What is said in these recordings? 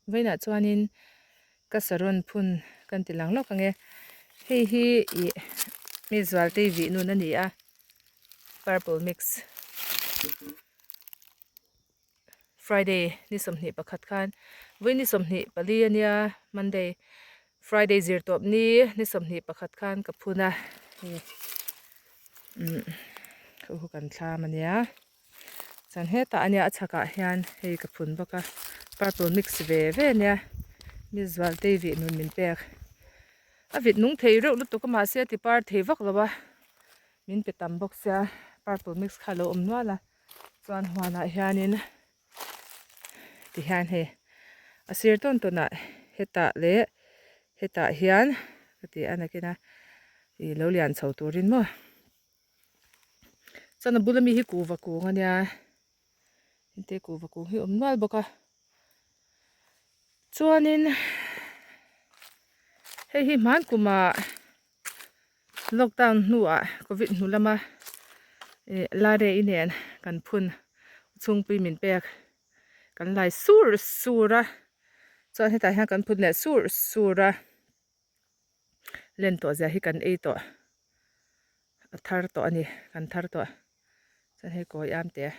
Vawiinah chuanin ka saron phun kan ti lang lawk ang e. Hei hi ih mi zualtei vih nun a ni a, purple mix. Friday ni 21 khan vawiin ni 24 a nia Monday Friday zir tawp ni ni 21 khan ka phun a hei umm kha kan thlam a nia. Chuan hetah ania a chhakah hian hei ka phun bawk a purple mix ve ve ania mi zualtei vih nun min pek a vit nung thei reuh lutuk a mahse a ti par thei vak lo a min pe tam bawk sia purple mix kha a lo awm nual a chuan huanah hianin tihian hei a sir tawn tawnah hetah leh hetah hian ka ti a nakin a ih lo lian chho turin maw. Chuan a bula mi hi kuhva kung a nia hengte kuhva kung hi a awm nual bawk a chuanin hei hi hman kumah lockdown hnuah covid hnu lama ih larei nen kan phun chhungpui min pek kan lai sur sur a chuan hetah hian kan phun leh sur sur a. Len tawh zia hi kan ei tawh a thar tawh a ni kan thar tawh chuan hei kawi am te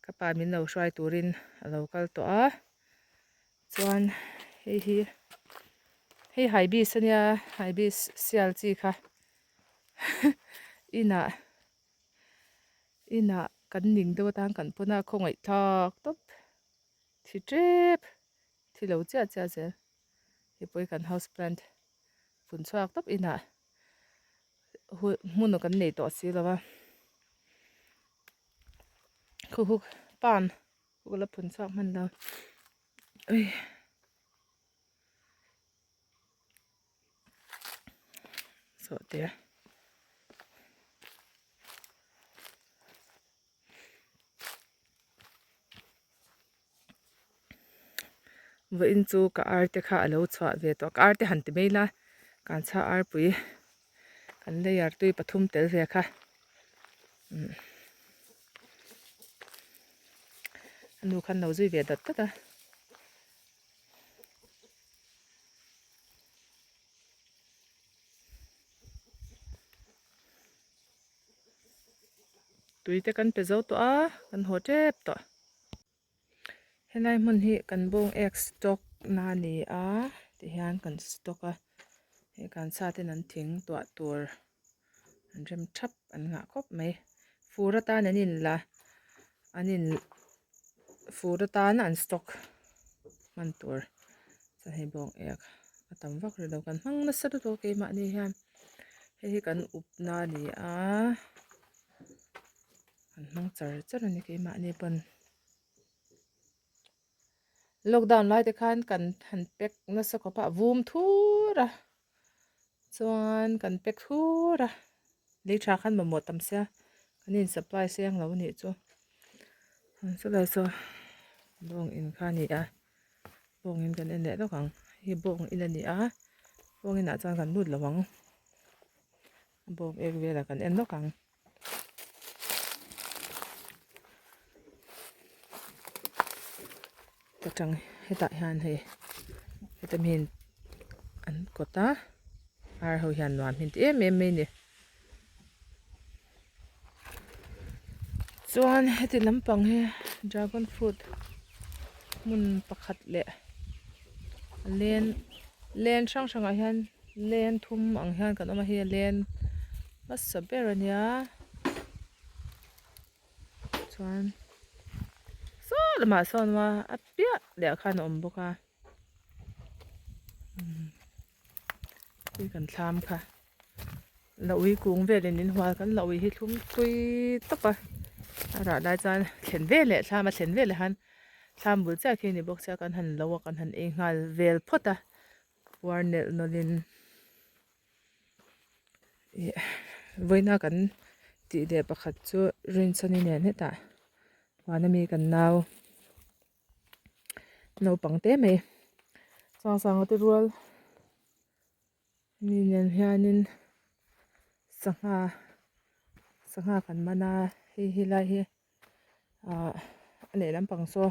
ka pa min lo hruai turin a lo kal tawh a chuan hei hi hei haibis a nia haibis sial chi kha inah inah kan ning deuh atan kan pawn a khawngaih thlak tawp thi tep thi lo chiah chiah zel. Hipui kan house plant phun chhuak tawp inah hmun kan nei tawh si lo a khu khu palm khu la phun chhuak hman lo ui saw te. Vawiin chu ka ar te kha a lo chhuah ve tawh a ka ar te han ti mai ila kanchha arpui kan layer tui pathum tel ve kha umm a nu khan lo zui ve dat dat a. Tui te kan pe zo tawh a kan haw tep tawh. Helai hmun hi kan bawng ek stock na a ni a tihian kan stock a hei kan sa ten an thing tuah tur an rem thap an ngah khawp mai fur atan an in la an in fur atan an stock hman tur chuan hei bawng ek a tam vak rih lo kan hmang nasa lutuk a keimahni hian hei hi kan up na a ni a. An hmang char char a ni keimahni pawn. Lockdown lai te khan kan han pack nasa khawp a, vum thur a, chuan kan pack thur a, lei tha khan mamawh tam sia, kan in supply seng lo a nih chu. Chulai saw bawng in kha a ni a, bawng in kan en leh lawk ang, hei bawng in a ni a, bawng inah chuan kan lut lo ang, bawng ek velah kan en lawk ang. Ta tang hetah hian hei heta mi an kawt a ar ho hian nuam hi an ti em em mai a ni chuan heti lampang hi dragon fruit hmun pakhat leh len len hrang hrangah hian len thum ang hian kan awm a hei a len. Hmasa ber a nia chuan saw lamah sawn a a piah leh khan a awm bawk a khi kan thlam kha la ui kung velin in hual kan la ui hi thlum tui tawp a a rah lai chuan thlen ve leh thlam a thlen ve leh han thlam bul chiah khi a ni bawk sia kan han lo a kan han ei nghal vel phawt a puar nelh nawlh in. Ih vawiina kan tih leh pakhat chu Rinchhani nen hetah huan ami kan nau naupang te mai Sangsanga te rual mi nen hianin sangha sangha kan man a hei helai hi ahh a lehlam pang saw.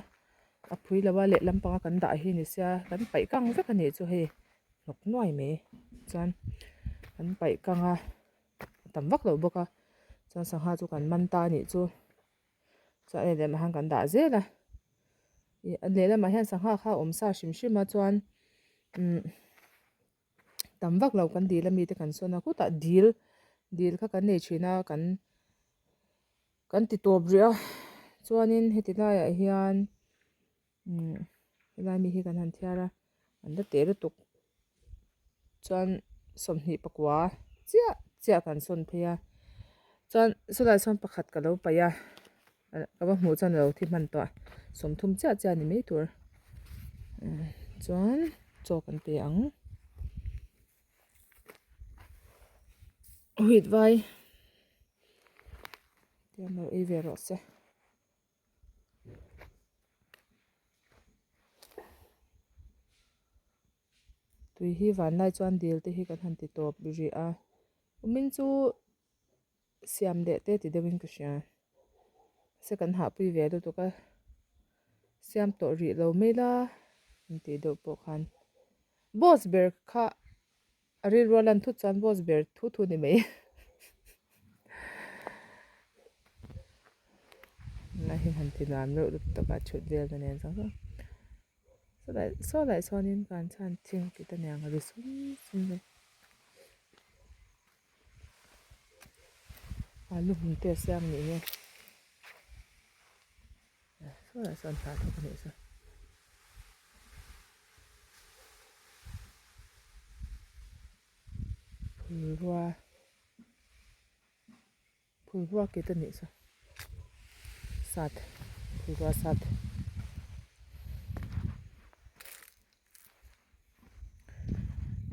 A phui lo a lehlam panga kan dah hi ni sia kan paih kang vek a nih chu hei hnawk nuai mai chuan kan paih kang a a tam vak lo bawk a chuan sangha chu kan man ta a nih chu chuan a lehlamah hian kan dah zel a ih a lehlamah hian sangha kha a awm sa hrim hrim a chuan umm tam vak lo kan dil ami te kan sawn a khutah dil dil kha kan nei thin a kan kan ti tawp rih a chuanin heti laiah hian umm helai mi hi kan han thiar a an la teh lutuk chuan sawmhnih pakua chiah chiah kan sawn phei a chuan sawlai sawn pakhat ka lo paih a ka va hmuh chuan a lo thi hman tawh a sawmthum chiah chiah a ni mai tur chuan chaw kan pe ang wheat vai te an lo ei ve rawh se. Tui hi vanlai chuan dil te hi kan han ti tawp rih a umin chu siam leh te ti deuhin ka hria mahse kan hahpui ve lutuk a siam tawh rih lo mai la an tih deuh pawh khan boss ber kha a rilru a lan thut chuan boss ber thu thu ni mai tunlai hi han ti nuam reuh lutuk a thut vel na nen zawng zawng sawlai sawlai sawnin kan chhan thing tih te nen a ri sum sum mai. Alu hmun te a siam nih hi sawlai sawn hna thawk a nih chu. Phulrua phulrua kit a nih chu sat phulrua sat.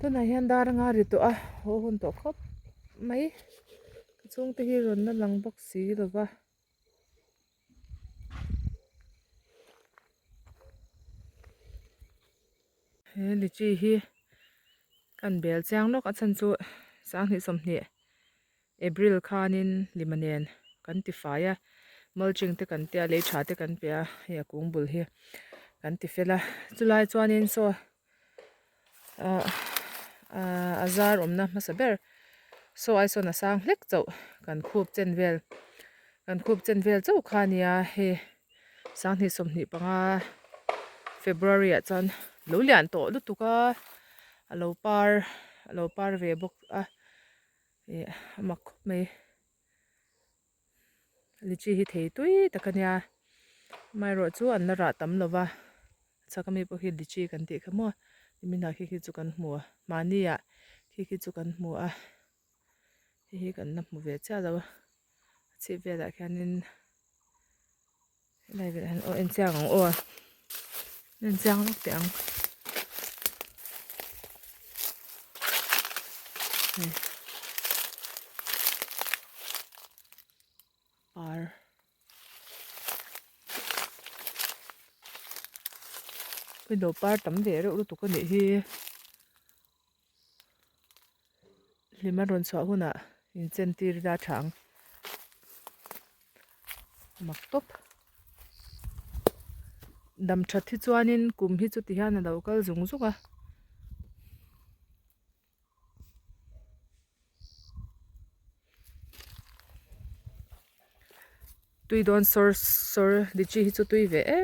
Tunah hian dar anga ri tawh a haw hun tawh khawp mai ka chhungte hi rawn la lang bawk si lo va. He lychee hi kan bel chiang lawk a chhan chu sanghnih sawmhnih April khanin lima nen kan ti fai a mulching te kan tia lei tha te kan pe a hei a kung bul hi kan ti fel a chulai chuanin saw ah ah a zar awmna hmasa ber saw ai sawn a sang hlek chauh kan khup chen vel kan khup chen vel chauh kha a nia hei sanghnih sawmhnih panga February ah chuan lo lian tawh lutuk a a lo par a lo par ve bawk a. Ih a mak khawp mai lychee hi thei tui tak a nia amaherawh chu an la rah tam lo va chhak ami pawh hi lychee kan tih kha maw niminah khi khi chu kan hmu a mahni ah khi khi chu kan hmu a hei hi kan la hmu ve chiah lo a a chhip velah khianin Helai velah hian aw en chiang ang aw en chiang lawk teh ang hei par window par tam ve reuh lutuk a nih hi hlim a rawn chhuah hunah inchen tir ila tha ang a mak tawp dam that hi chuanin kum hi chuti hian a lo kal zung zung a. Tui dawn sawr sawr lychee hi chu tui ve e.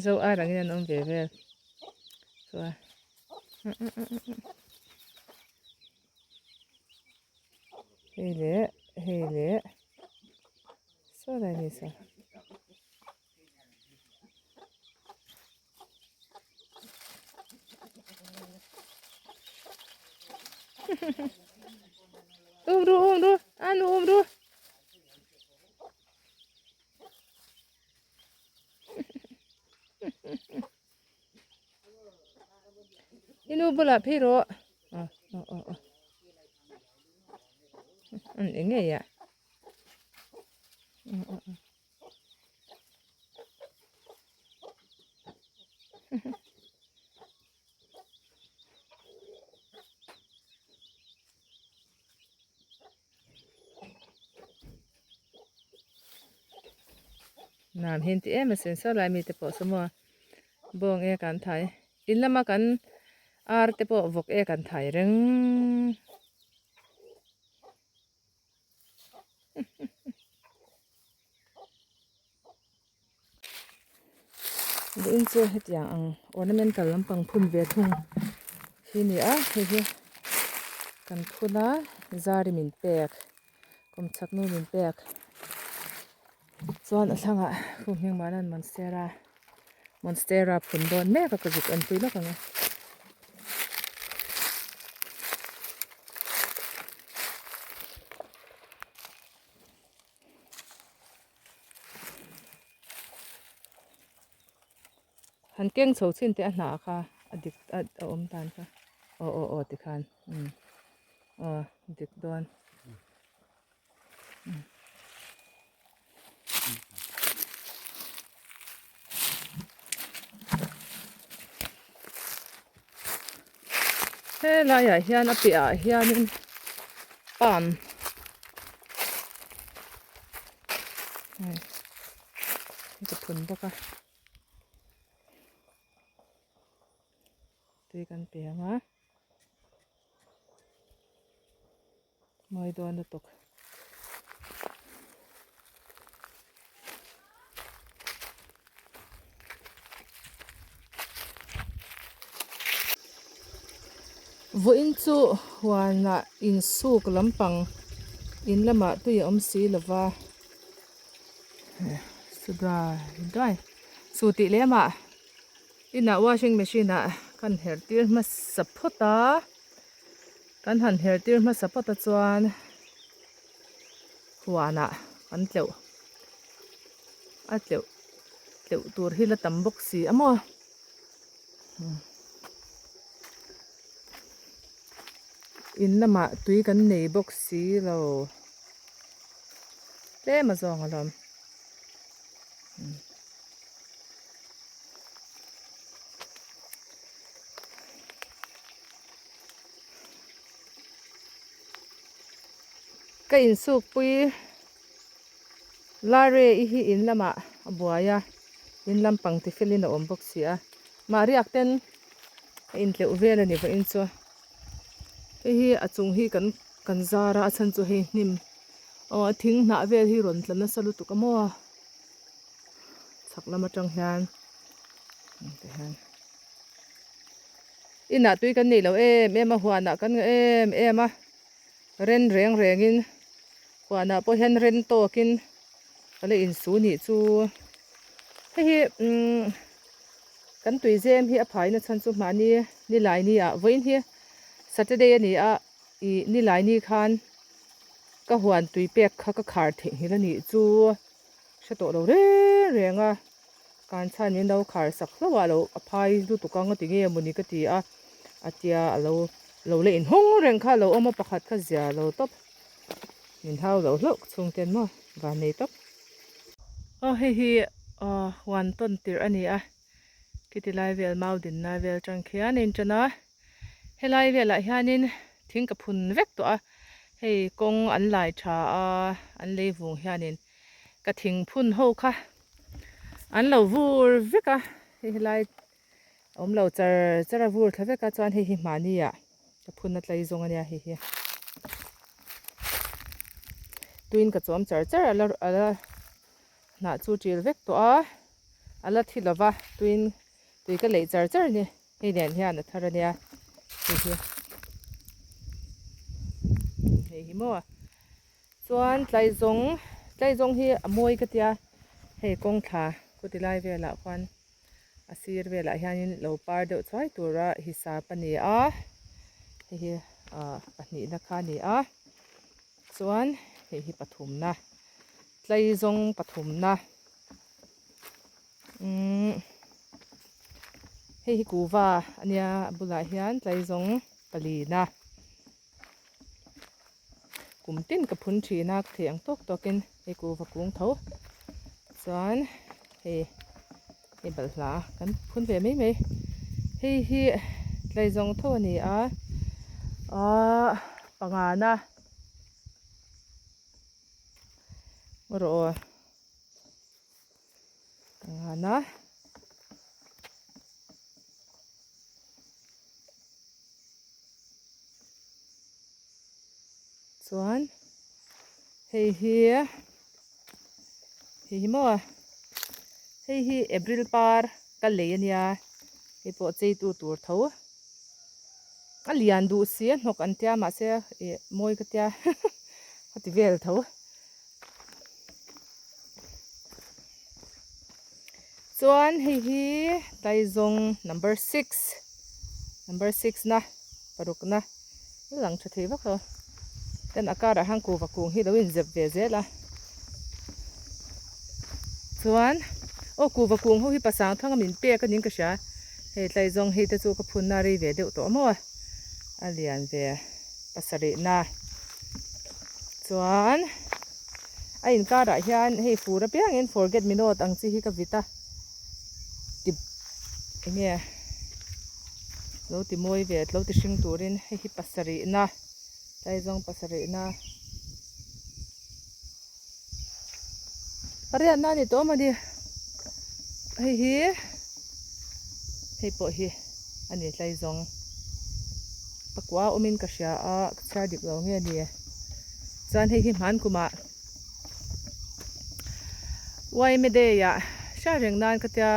Zo ar angin an awm ve vel chuan hei leh hei leh saw lai ni saw. Um ru um ru anu um ru Inu bulah phei rawh aw aw aw aw an eng ngei ah aw aw aw Nam hi an ti em asin saw lai mite pawh saw maw bawng e kan thai in lama kan ar te pawh vawk e kan thai reng. Vawiin chu hetiang ang ornamental lampang phun ve thung hi a ni a hei hi kan phun a zari min pek kawmchhak nu min pek chuan a thlangah khu hming mahna an monstera monstera phun dawn mek a ka zuk en pui lawk ang e. Han keng chho chin teh a hnah kha a dik a awm dan kha aw aw aw tikhan umm aw dik dawn Helaiah hian a piahah hianin palm hei ka phun bawk a tui kan pe ang a mawi dawn lutuk. Vawiin chu huanah insuk lampang in lamah tui a awm si lova su duai duai su tih lemah inah washing machine ah kan herh tir hmasa phawt a. Kan han her tir hmasa phawt a chuan huanah kan tleuh a tleuh tleuh tur hi la tam bawk si a maw in lamah tui kan nei bawk si lo tlem a zawng alawm. Ka insukpui Lare i hi in lamah a buai a, in lampang ti felin a awm bawk si a. Mah riak ten a intleuh vel a ni vawiin chu. Hei hi a chung hi kan kan zar a, a chhan chu hei hnim aw a thing hnah vel hi rawn tla nasa lutuk a maw. Chhak lam atang hian tihian inah tui kan neih loh em em a huanah kan ngah em em a ren reng rengin huanah pawh hian ren tawkin ka la insu nih chu hei hi umm kan tui zem hi a phai na chhan chu mahni nilai ni ah vawiin hi saturday a ni a ih nilai ni khan ka huan tui pek kha ka khar theihnghilh a nih chu. Hre tawh lo reng reng a, kan chhan in lo khar sak hlauh a, lo a phai lutuk ang a ti nge mawni ka ti a, a tia a lo lo la inhawng reng kha a lo awm a, pakhat kha zia lo tawp min hau lo hlauh chhung ten maw van nei tawp. Aw hei hi aw huan tawn tirh a ni a, khiti lai vel mau din lai vel atang khian a intan a, helai velah hianin thing ka phun vek tawh a, hei kawng an lai tha a, an lei vung hianin. Ka thing phun ho kha an lo vur vek a, hei helai awm lo char char a vur thla vek a chuan hei hi hmani ah ka phun a tlai zawng a nia hei hi tuin ka chawm char char a la a la hnah chu ṭil vek tawh a a la thi lova tuin tui ka leih char char a ni hei nen hian a thar a nia hei hi hei hi maw. Chuan tlaizawng tlaizawng hi a mawi ka tia hei kawng thla kawti lai velah khuan a sir velah hianin lo par deuh chuai tura hisap a ni a hei hi ah pahnihna kha a ni a chuan hei hi pathumna tlaizawng pathumna umm hei hi kuhva a nia a bulah hian tlaizawng palina. Kum tin ka phun thin a ka thei ang tawk tawkin hei kuhva kung tho chuan hei hei balhla kan phun ve mai mai hei hi tlaizawng tho a ni a ahh pangana rawh aw. Pangana. Chuan hei hi hei hi maw hei hi April par ka lei ania hei pawh cheitu tur tho a lian duh si a hnawk an tia mahse ih mawi ka tia ka ti vel tho. Chuan hei hi Taizawng number 6 number 6 na paruk na lang tha thei vak lo ten a karah hian kuhva kung hi lo inzep ve zel a chuan aw kuhva kung ho hi pasang thanga min pek a niin ka hria hei Taizawng hei te chu ka phun na rei ve deuh tawh maw a lian ve pasarih na chuan a inkarah hian hei fur apiangin forget me not ang chi hi ka vit a ti enge lo ti mawi ve lo ti hring turin hei hi pasarih na tlaizawng pasarih na pariatna a ni tawh a mawni hei hi hei pawh hi a ni tlaizawng pakua awmin ka hria a ka chhiar dik lo nge ni chuan hei hi hman kumah Yma day ah hriat reng nan ka tia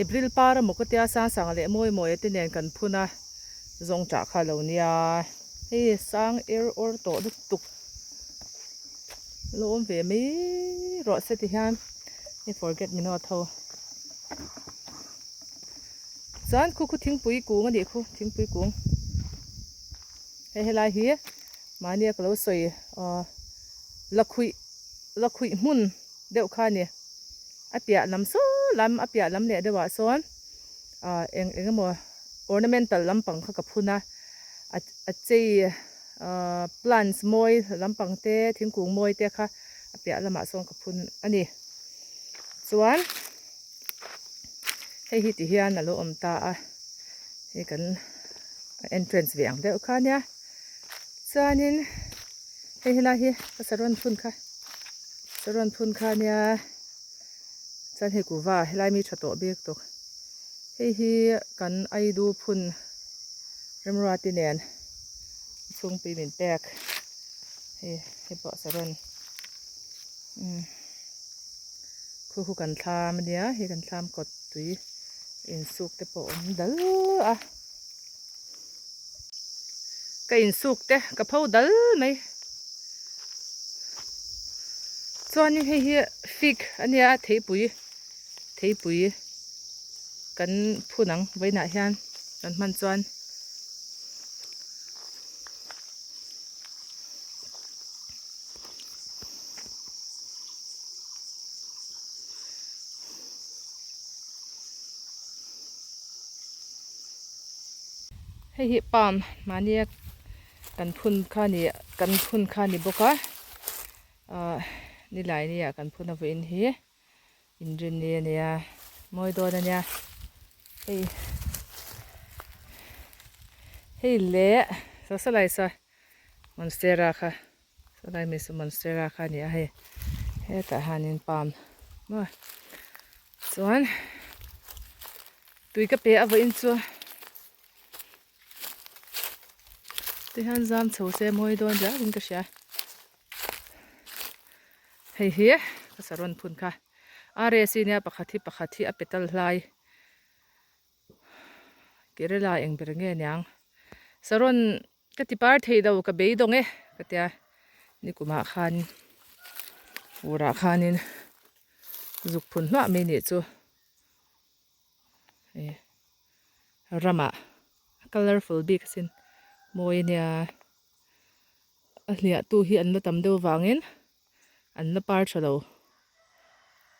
April par emaw ka tia sang sang leh mawi mawi te nen kan phun a zawng tah kha lo nia hei sang er awr tawh lutuk lo awm ve mai rawh se ti hian hei forget me not ho chuan khu khu thingpui kung a nih khu thingpui kung hei helai hi mahnia ka lo sawi aw lakhuih lakhuih hmun deuh kha a ni a piah lam saw lam a piah lam leh deuhah sawn ah eng eng emaw ornamental lampang kha ka phun a a chei ah plants mawi lampang te thingkung mawi te kha a piah lamah sawn ka phun a ni chuan hei hi ti hian a lo awm ta a hei kan entrance ve ang deuh kha ania chuanin hei helai hi ka saron phun kha saron phun kha ania chuan hei kuhva helai mi tha tawh bik tawk hei hi kan aidu phun remruati nen chhungpui min pek hei hei pawh saron umm. Khu khu kan thlam ania hei kan thlam kawt tui insuk te pawh a awm dal a ka insuk te ka pho dal mai chuanin hei hi fig ania theipui theipui kan phun ang vawiinah hian kan hman chuan. Hei hi palm mahnia kan phun kha ni kan phun kha ni bawk a ahh nilai nia kan phun a vawiin hi inrinni a nia mawi dawn a nia hei hei leh saw salai saw Monstera kha sawlai mi chu monstera kha a ni a hei hetah hianin palm maw chuan tui ka pe a vawiin chu tihian zam chho se mawi dawn riau in ka hria hei hi ka saron phun kha rsa nia pakhat hi pakhat hi a petal hlai. Kerala eng ber nge niang saron ka ti par thei lo ka beidawng e ka tia nikumah khan furah khanin zuk phun hnuah mai nih chu eh ramah a colourful bik asin mawi ania a hliah tu hi an la tam deuh vangin an la par tha lo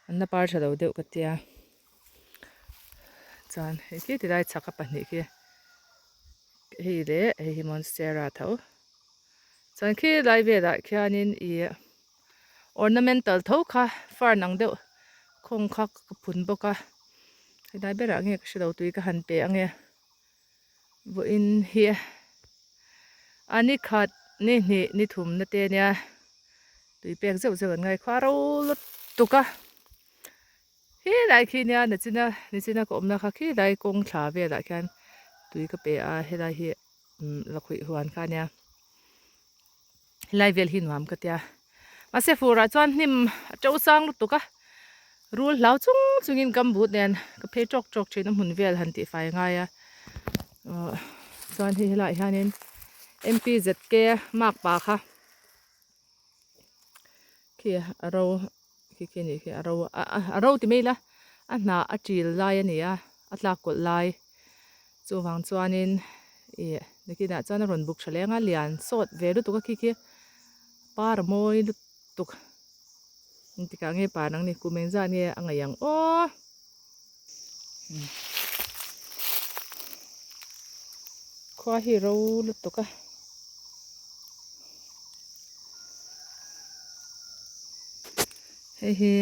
an la par tha lo deuh ka tia chuan hei khi tilai chhaka pahnih khi hei leh hei hi monstera tho chuan khi lai velah khianin ih ornamental tho kha fern ang deuh khawng kha ka phun bawk a helai berah nge ka hrelo tui ka han pe ange. Vawiin hi a ni khat ni hnih ni thum na te ania tui pek zeuh zeuh an ngai khua ro lutuk a. Helai khi nia nachina nichina ka awmna kha khilai kawng thla velah khian tui ka pe a helai hi umm lakhuih huan kha nia helai vel hi nuam ka tia mahse furah chuan hnim a to sang lutuk a rul hlau chung chungin gumboot nen ka phei tawk tawk thin a hmun vel han tih fai ngai a ahh chuan hei helaiah hianin M_P_Z_K mark pa kha. Khi a ro khi khi anih khi a ro a ro ti mai ila a hnah a til lai a ni a a tlak kawlh lai chuvang chuanin ih nakinah chuan a rawn buk tha leng a lian sawt ve lutuk a khi khi par a mawi lutuk engtikah nge par ang ni kum engzat nge a ngaih ang aw. Khua hi ro lutuk a. Hei hi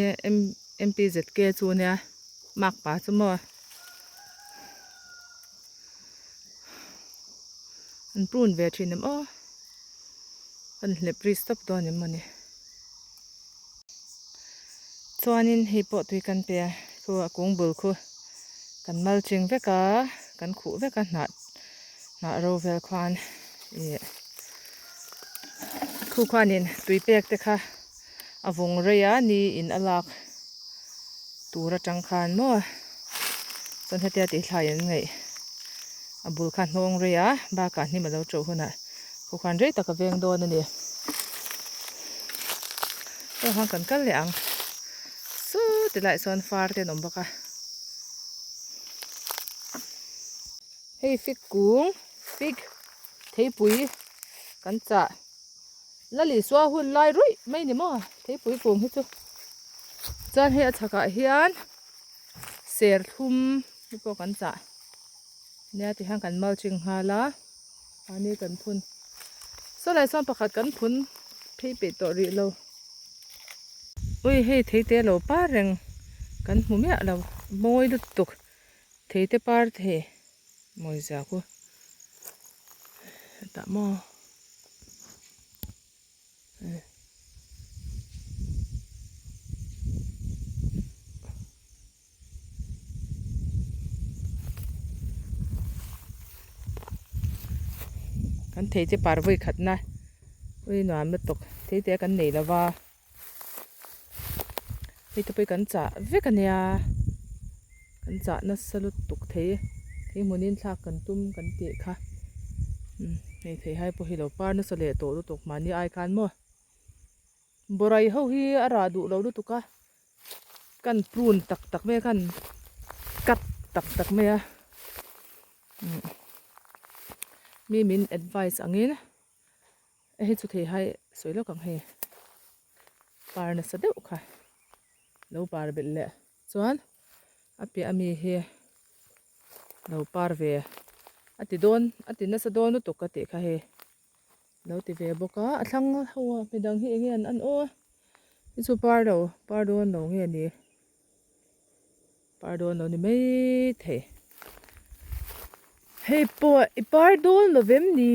MPZK chu nia mark pa chu maw. An prune ve thin em aw. Kan hlep ri stop dawn em mawni. Chuanin hei pawh tui kan pe a khu a kung bul khu kan mal ching vek a kan khuh vek a hnah hnah ro vel khuan ih khu khuanin tui pek te kha a vawng rei a ni in a lak tur atang khan maw chuan hetia tih thlai an ngaih a bul kha hnawng rei a bakah hnim a lo teuh hunah khu khuan rei tak a veng dawn a ni. Heng khan kan kal leh ang saw ti laiah chuan far te an awm bawk a hei fig kung fig theipui kan chah la lisua hun lai ruih mai ni maw theipui kung hi chu chuan hei a chhakah hian serthlum te pawh kan chah nia tihian kan mulching nghal a. Mahni kan phun. Saw lai chuan pakhat kan phun phei peih tawh rih lo. Ui hei theite lo par reng kan hmu miah lo. Mawi lutuk theite par thei mawi zia khu. Hetah maw. Kan thei te par vawi khat na ui nuam lutuk thei te kan nei lova hei te pawh hi kan chah vek ania kan chah nasa lutuk thei thei hmunin thlak kan tum kan tih kha hei thei hai pawh hi lo par nasa leh tawh lutuk mahni ai khan maw. Borai ho hi a rah duh lo lutuk a, kan prune tak tak mai a, kan cut tak tak mai a, mi min advice angin hei chu thei hai sawi lawk ang hei par nasa deuh kha lo par belh leh chuan a piah ami hi lo par ve a ti dawn a ti nasa dawn lutuk ka tih kha hei. Lo ti ve bawk a, a thlang ho a midang hi enge an an aw a, hi chu par lo par dawn lo nge ni par dawn lo ni mai thei hei pawh i par dawn lo vem ni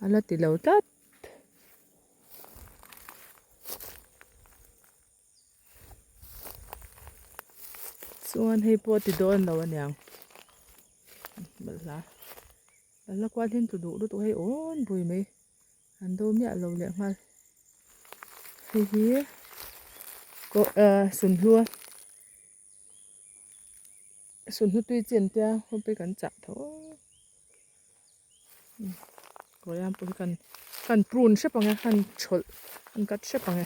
a la ti lo tlat. Chuan hei pawh a ti dawn lo aniang balhla balhla kual hian tlu duh lutuk hei awn bui mai an do miah lo leh nghal hei hi sunhlua sunhlu tui chi an tia hawp hi kan chah tho Kawia pawh hi kan kan prune hrep ang e kan thawlh kan cut hrep ang e.